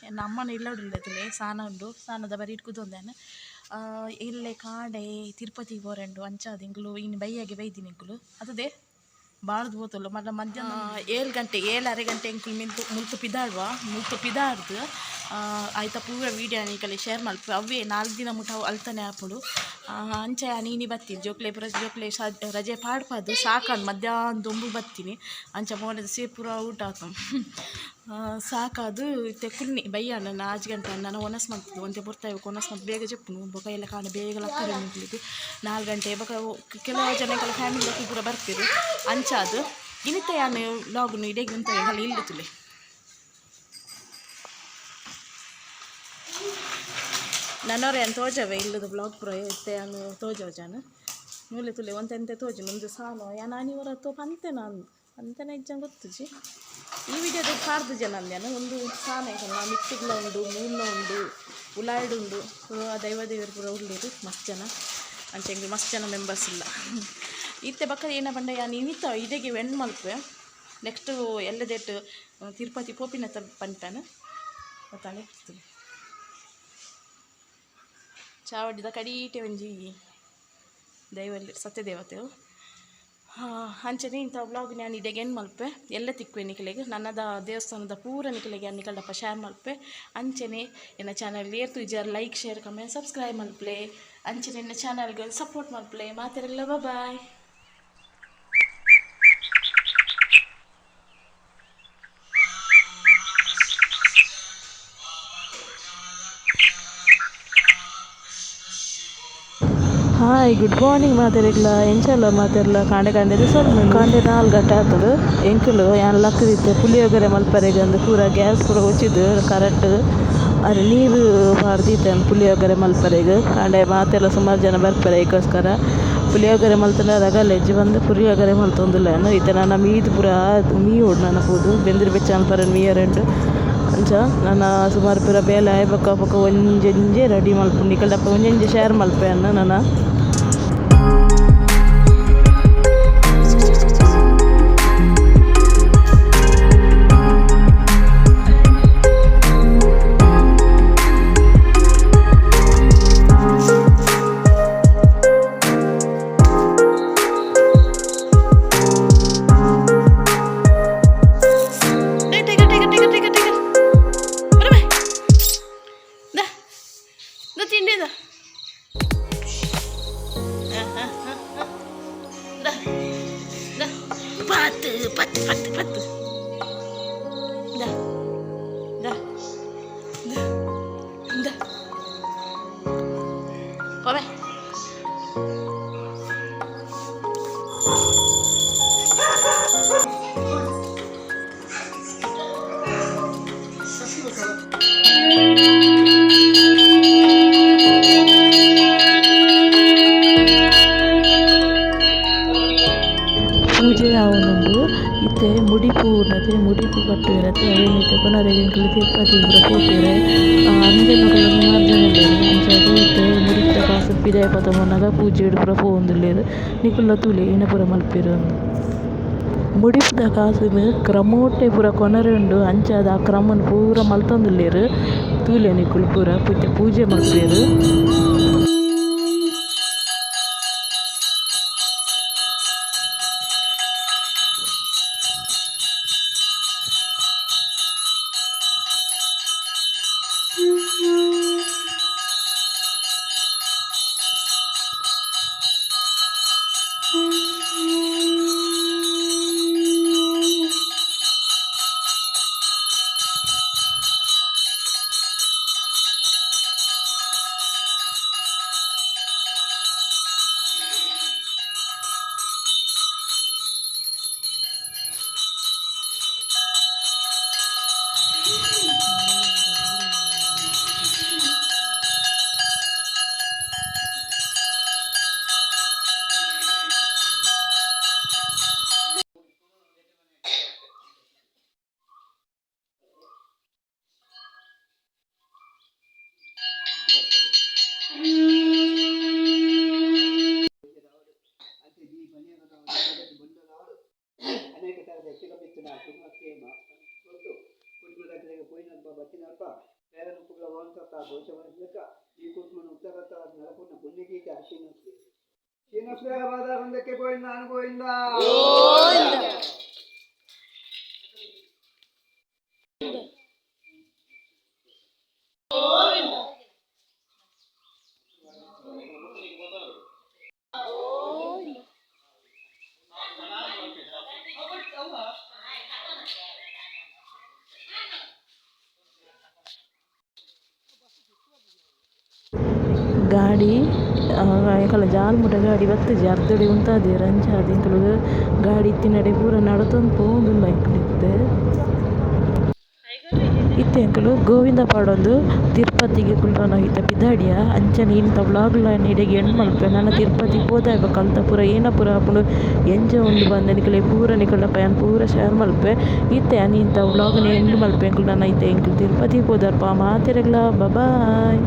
ಎನ್ನ ಅಮ್ಮನ ಇಲ್ಲಡುಲ್ಲೆ ಸಾನ ಉಂಡು ಸಾನದ ಬರೀಟ್ ಕುದೊಂದೇನು ಇಲ್ಲೇ ಕಾಂಡೆ ತಿರುಪತಿಗೆ ಪೋರೆಂಡು ಅಂಚಾದ್ ಎಂಕುಲು ಇನಿ ಬಯ್ಯಗೆ ಬೈದಿನಿ ಎಂಕುಲು ಅತದೆ ಬಾರ್ದು ಪೋತುಲ್ಲು ಮಲ್ಲ ಮಧ್ಯಾಹ್ನ 7 ಗಂಟೆ 7:30 ಗಂಟೆ ಎಂಕುಲು ಮಿಂತು ಮುಲ್ತು ಪಿದಾಡುವ ಮುಲ್ತು ಪಿದಾಡ್ದು ಆಯ್ತ ಪೂರ ವೀಡಿಯೋ ನಿಕಲೆ ಶೇರ್ ಮಲ್ಪು ಅವೇ 4 ದಿನ ಮುಟ ಅಲ್ತನೆ ಆಪುಂಡು ಅಂಚ ಇನಿ ಬತ್ತೀನಿ ಜೋಕ್ಲೆ ಪೂರ ಜೋಕ್ಲೆ ರಜೆ ಪಾಡ್ಪಾದು ಸಾಕಾಂಡ್ ಮಧ್ಯಾಹ್ನ ದೊಂಬು ಬತ್ತೀನಿ ಅಂಚ ಮೋನೆದ ಸೇ ಪೂರ ಊಟ ಆತು ಸಾಕಾದು ಇತ್ತೆ ಕುಲ್ನಿ ಬಯ್ಯಾನ 4 ಗಂಟೆ ನಾನು ಒನಸ್ ಮಲ್ತದ್ದು ಒಂತೆ ಪೊರ್ತಾಯಿ ಒನಸ್ ಮಲ್ತು ಬೇಗ ಜೆಪ್ಪುನು ಬೊಕ ಎಲ್ಲ ಕಾಂಡೆ ಬೇಗ ಲಕ್ಕರೆ ನಿಂತ್ಲಿಕ್ಕೆ 4 ಗಂಟೆ ಬೊಕ ಕೆಲವು ಜನ ಎಂಕಲ ಫ್ಯಾಮಿಲಿ ಪೂರ ಬರ್ತಿರು ಅಂಚಾದು ಇನಿತ ಯಾನ್ ವ್ಲಾಗ್ನು ಇಡೆಗ್ ಉಂತವೆ ಎಂಕಲ್ಲ ಇಲ್ಲು ತುಲೆ ನನೊರೆ ಯಾನ್ ತೋಜವೆ ಇಲ್ಲದ ಬ್ಲಾಗ್ ಪೂರ ಇತ್ತೆ ಯಾನ್ ತೋಜವ ಜಾನ ಮೂಲೆ ತುಲೆ ಒಂತೆಂತೆ ತೋಜು ಮುಂದೆ ಸಾಲ ಯಾನ್ ಆನಿ ಒರ ತೋ ಪಂತೆ ನಾನು ಪಂತೆನ ಇಜ್ಜಂಗ್ ಗೊತ್ತುಜಿ ಈ ವಿಡಿಯೋದ ಪಾಡ್ದು ಜನ ಅಂದ್ಯಾನ ಒಂದು ಸಾನ ಎಂಕಲ್ನ ಮಿತ್ತುಗ್ಲ ಉಂಡು ಮೂಲ ಉಂಡು ಉಲಾಯ್ಡ್ ಉಂಡು ಪೂರ ದೈವ ದೇವರು ಪೂರ ಉಳ್ಳೇರು ಮಸ್ತ್ ಜನ ಅಂಚ ಎಂಕ್ ಮಸ್ತ್ ಜನ ಮೆಂಬರ್ಸ್ ಇಲ್ಲ ಇತ್ತೆ ಬೊಕ್ಕ ಏನ ಪಂಡ ಯಾನ್ ಇನಿತ ಇಡೆಗೆ ಎಂಡ್ ಮಲ್ಪುವೆ ನೆಕ್ಸ್ಟ್ ಎಲ್ಲದೇಟ್ ತಿರುಪತಿ ಪೋಪಿನತ ಪನ್ಪೆನ್ ಗೊತ್ತಾಂಡೆ ಚಾವಡಿದ ಕಡೀಟೆ ಒಂಜಿ ದೈವ ಸತ್ಯದೇವತೆ ಅಂಚನೆ ಇಂಥ ವ್ಲಾಗ್ ನಾನು ಇಡೆಗೆ ಎಂಡ್ ಮಲ್ಪೆ ಎಲ್ಲ ತಿಕ್ಕುವೆ ನಿಕಲೆಗ್ ನನ್ನದ ದೇವಸ್ಥಾನದ ಪೂರ ನಿಕಲೆಗೆ ನಿಕಲ್ಡಪ್ಪ ಶೇರ್ ಮಲ್ಪೆ ಅಂಚನೆ ಎನ್ನ ಚಾನಲ್ ಏರ್ತು ಇಜಾರ್ ಲೈಕ್ ಶೇರ್ ಕಮೆಂಟ್ ಸಬ್ಸ್ಕ್ರೈಬ್ ಮಲ್ಪಲೆ ಅಂಚನೆ ಎನ್ನ ಚಾನಲ್ಗೆ ಸಪೋರ್ಟ್ ಮಲ್ಪಲೆ ಮಾತೆರೆಲ್ಲ ಬಾಯ್. ಹಾಯ್ ಗುಡ್ ಮಾರ್ನಿಂಗ್ ಮಾತೆರೆಗ್ಲ ಎಂಚಲ ಮಾತೆರ್ಲ ಕಾಂಡೆ ಕಾಂಡೆ ಸೊಲ್ಮೆಲು ಕಾಂಡೆ 4 ಗಂಟೆ ಆತುಂಡು ಎಂಕುಲು ಯಾನ್ ಲಕ್ಕುದಿತ್ತೆ ಪುಳಿಯೋಗರೆ ಮಲ್ಪರೆಗ್ ಅಂದ್ ಪೂರ ಗ್ಯಾಸ್ ಪೂರ ಒಚ್ಚಿದ್ ಕರೆಕ್ಟ್ ಅರೆ ನೀರು ಪಾಡ್ದಿತ್ತೆ ಪುಳಿಯೋಗರೆ ಮಲ್ಪರೆಗ್ ಕಾಂಡೆ ಮಾತೆರ್ಲ ಸುಮಾರು ಜನ ಬರ್ಪೆರ್ ಐಕೋಸ್ಕರ ಪುಳಿಯೋಗರೆ ಮಲ್ತುಂಡ ರಗಲೆಜ್ಜಿ ಬಂದು ಪುಳಿಯೋಗರೆ ಮಲ್ತೊಂದುಲ್ಲೆ ಯಾನ್ ಇತ್ತೆ ನನ ಮೀದ್ ಪೂರ ಮೀಯೊಡು ನನ ಪೋದು ಬೆಂದುರು ಬೆಚ್ಚ ಮಲ್ಪರೆ ಮೀಯರೆ ಉಂಡು ಅಂಚ ನನ ಸುಮಾರು ಪೂರ ಬೇಲೆ ಆಯಿ ಬೊಕ್ಕ ಬೊಕ್ಕ ಒಂಜೊಂಜೆ ರೆಡಿ ಮಲ್ಪುಂಡು ನಿಕಲ್ಡಪ್ಪ ಒಂಜೊಂಜೆ ಶೇರ್ ಮಲ್ಪೆ ಯಾನ್ ನನ. Tiger tiger tiger tiger tiger ಬರಬೇ the the ತಿಂಡಿ the the the 10 10 10 10 the the the the പോവേ. ಪೂಜೆ ಆವೊಂದುಂಡು ಇತ್ತೆ ಮುಡಿಪು ಉಂಡತೆ ಮುಡಿಪು ಕಟ್ಟುವೆರ್ ಅತೆ ಅವೆನ್ ಇತ್ತೆ ಕೊನರೆಗ್ ಎಂಕುಲು ತಿರುಪತಿ ಪೂರ ಪೋಪೆರ್ ಅಂಜೆನಕುಲು ಸುಮಾರ್ ಜನ ಉಲ್ಲೆರ್ ಅಂಚಾದ್ ಇತ್ತೆ ಮುಡಿತ ಕಾಸ್ ಪಿದಾಯಿ ಪತೊಂದು ಬನ್ನಗ ಪೂಜೆಡ್ ಪೂರ ಪೋವೊಂದುಲ್ಲೆರ್ ನಿಕುಲ್ಲ ತೂಲೆ ಏನ ಪೂರ ಮಲ್ಪೆರ್ ಇಂದ್. ಮುಡಿಪುದ ಕಾಸುನು ಕ್ರಮೋಟೆ ಪೂರ ಕೊನರೆ ಉಂಡು ಅಂಚಾದ್ ಆ ಕ್ರಮನ್ ಪೂರ ಮಲ್ತೊಂದುಲ್ಲೆರ್ ತೂಲೆ ನಿಕುಲು ಪೂರ ಇತ್ತೆ ಪೂಜೆ ಮಲ್ಪುವೆರ್. ಅನೇಕ ಥರದ ಹೆಚ್ಚಿನ ಬಿತ್ತನೆ ಕುಟುಂಬ ಕ್ಷೇಮ ಕೊಟ್ಟು ಕುಟುಂಬದ ಪೋಯಿನಲ್ಪ ಬತ್ತಿನಲ್ಪ. ಗಾಡಿ ಎಂಕಲ್ನ ಜಾಲ್ ಮುಟ ಗಾಡಿ ಬತ್ತಿಜಿ ಅರ್ಧಡೆ ಉಂತಾದೆರ್ ಅಂಚಾದ್ ಎಂಕುಲು ಗಾಡಿ ಇತ್ತಿನಡೆ ಪೂರ ನಡತೊಂದು ಪೋವೊಂದುಲ್ಲ ಎಂಕುಲು ಇತ್ತೆ. ಇತ್ತೆ ಎಂಕುಲು ಗೋವಿಂದ ಪಾಡೊಂದು ತಿರುಪತಿಗ್ ಕುಲ್ರನ ಇತ್ತೆ ಪಿದಾಡಿಯ. ಅಂಚನೆ ಇನಿತ ವ್ಲಾಗ್ಲ ಇಡೆಗ್ ಎಂಡ್ ಮಲ್ಪುವೆ. ನನ ತಿರುಪತಿ ಪೋದಾಯಿ ಬೊಕ ಅಲ್ತ ಪೂರ ಏನ ಪೂರ ಆಪುಂಡು ಎಂಚ ಉಂಡು ಪಂದ್ ನಿಕಲೆ ಪೂರ ನಿಕಲ್ನಲ್ಪ ಯಾನ್ ಪೂರ ಶೇರ್ ಮಲ್ಪುವೆ. ಇತ್ತೆ ಯಾನ್ ಇನಿತ ವ್ಲಾಗ್ನ್ ಎಂಡ್ ಮಲ್ಪುವೆ. ಎಂಕುಲು ನನ ಇತ್ತೆ ಎಂಕುಲು ತಿರುಪತಿ ಪೋದರ್ಪ ಮಾತೆರೆಗ್ಲಾ ಬಾಯ್.